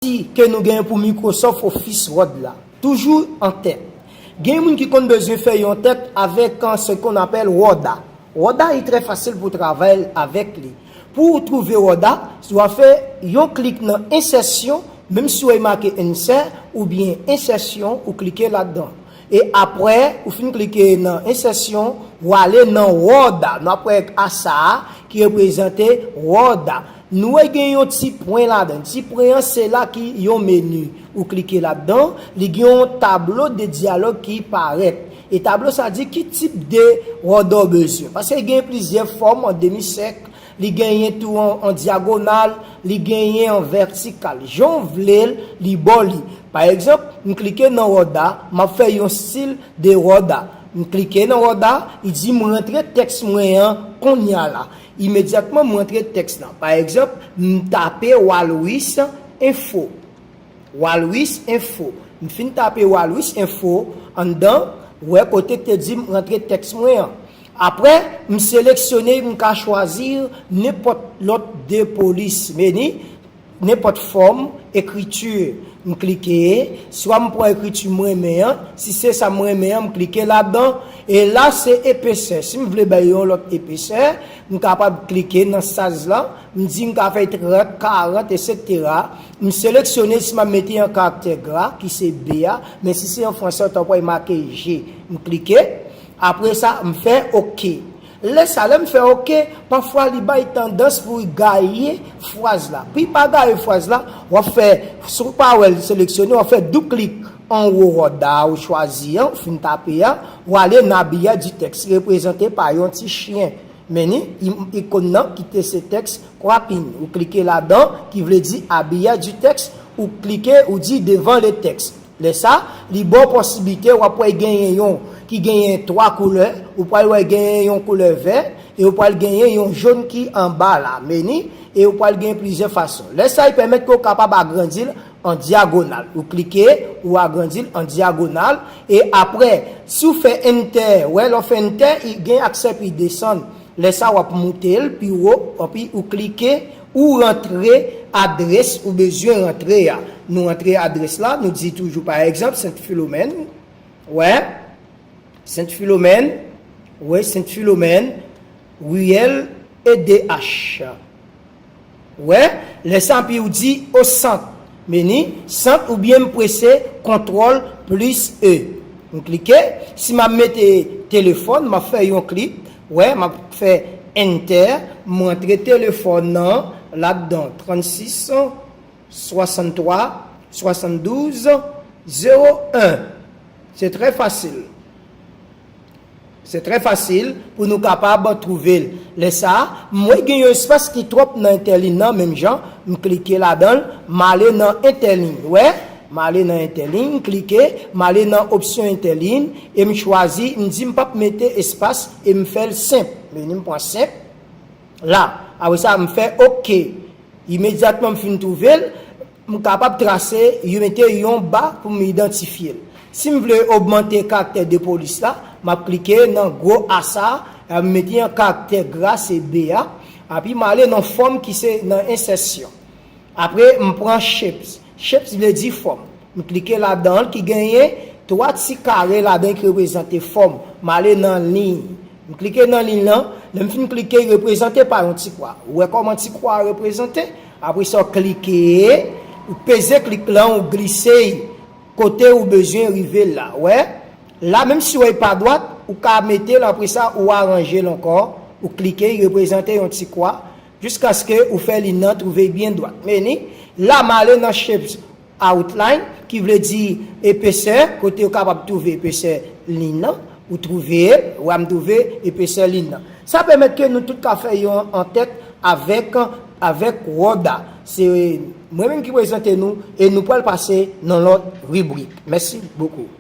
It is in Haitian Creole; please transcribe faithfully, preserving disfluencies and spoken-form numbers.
ki ke nou genyen pou Microsoft Office Word la. Toujou an tèt. Gen moun ki konn bezwen fè yon tèt avèk, euh, ce qu'on appelle Worda. Worda, li trè fasil pou travay avèk li. Pou ou twouve Worda, w a fè yon klik nan ensèsyon, menm si w wè make insert oubyen ensèsyon, ou klike ladan. E apre, ou fin klike nan ensèsyon, w ale nan Worda. Nou ap wè a sa a ki reprezante Worda. Nou wè gen yon ti pwen ladan. Ti pwen an se la ki yon meni. Ou klike ladan, li gen yon tablo de dyalòg ki parèt. E tablo sa di ki tip de Worda w bezwen. Paske gen plizyè fòm an demi sèk, li genyen tou an, an dyagonal, li genyen an vètikal. Jan w vle l, li ba w li. Pa egzanp, m klike nan Worda, m ap fè yon stil de Worda. M klike nan Worda, li di m rantre tèks mwen an kounye a la. Imedyatman, m rantre tèks lan. Pa egzanp, m tape Walwis Enfo. Walwis Enfo. M fin tape Walwis Enfo anndan, ou wè kote k te di m rantre tèks mwen an. Apre, m seleksyone, m ka chwazi nenpòt lòt de polis meni, nenpòt fòm ekriti. M klike, swa m pran ekriti m renmen an, si se sa m renmen an, m klike ladan, e la se epesè. Si m vle bay yon lòt epesè, m kapab klike nan saz la, m di m ka fè trant, karant, etsetera. M seleksyone si m ap mete yon karaktè gra, ki se B a, men si se an fransè, w ta pral make G. M klike, apre sa, m fè oke. Lè sa, lè m fè oke, pafwa li bay tandans pou l gaye fraz la. Pou l pa gaye fraz la, w ap fè, si w pa wè l seleksyone, w ap fè doub klik anwo Worda ou chwazi an, ou fin tape a, w ale nan habillage du texte, reprezante pa yon ti chen. Meni, im-, ikòn nan ki te se tèks, kwapin. Ou klike ladan, ki vle di habillage du texte, ou klike, ou di devant le texte. Lè sa, li ba w posiblite, w ap wè genyen yon ki genyen twa koulè, ou pral wè genyen yon koulè vè, e ou pral genyen yon jòn ki anba la, meni, e ou pral genyen plizyè fason. Lè sa, li pèmèt ke w kapab agrandi l an dyagonal. Ou klike, ou agrandi l an dyagonal, e apre, si w fè enter, wè, lè w fè enter, li gen aksè pou l desann. Lè sa, w ap moute l pi wo, anpi ou klike, ou rantre adrès ou bezwen rantre a. Nou rantre adrès la, nou di toujou, pa egzanp, Sent Filomèn. Wè, Sent Filomèn. Wè, Sent Filomèn, riyèl E D H. Wè, lè sa, anpi ou di o sant. Meni, sant oubyen m prese kontwòl plis E. M klike. Si m ap mete telefòn, m ap fè yon klik. Wè, m ap fè enter. M rantre telefòn nan ladan, trannsis, swasanntwa, swasanndouz, zewo en. Se trè fasil. Se trè fasil pou nou kapab twouve l. Lè sa a, m wè gen yon espas ki twòp nan entèliy nan, menm jan, m klike ladan l, m ale nan entèliy. Wè, m ale nan entèliy, m klike, m ale nan opsyon entèliy, e m chwazi, m di m p ap mete espas, e m fè l senp. Meni, m pran senp. La, apre sa, m fè oke. Imedyatman m fin twouve l, m kapab trase, yo mete yon ba pou m idantifye l. Si m vle ogmante karaktè de polis la, m ap klike nan gwo A sa, m mete yon karaktè gra, se B a, epi m ale nan fòm ki se nan ensèsyon. Apre, m pran shapes. Shapes vle di fòm. M klike ladan l ki genyen twa ti kare ladan ki reprezante fòm. M ale nan liy. M klike nan liy lan. Lè m fin klike, li reprezante pa yon ti kwa. Ou wè kòman ti kwa a reprezante? Apre sa, w klike, ou peze klik lan, ou glise l kote ou bezwen rive l la. Wè? La, menm si w wè l pa dwat, ou ka mete l, apre sa, ou aranje l ankò. Ou klike, li reprezante yon ti kwa. Jiskaske ou fè liy nan twouve l byen dwat. Meni, la m ale nan shapes outline, ki vle di epesè, kote ou kapab twouve epesè liy nan, ou twouve l, wè m twouve epesè liy nan. Sa pèmèt ke nou tout ka fè yon antèt avèk, avèk Word la. Se mwen menm ki prezante nou e nou pral pase nan lòt ribrik. Mèsi bokou.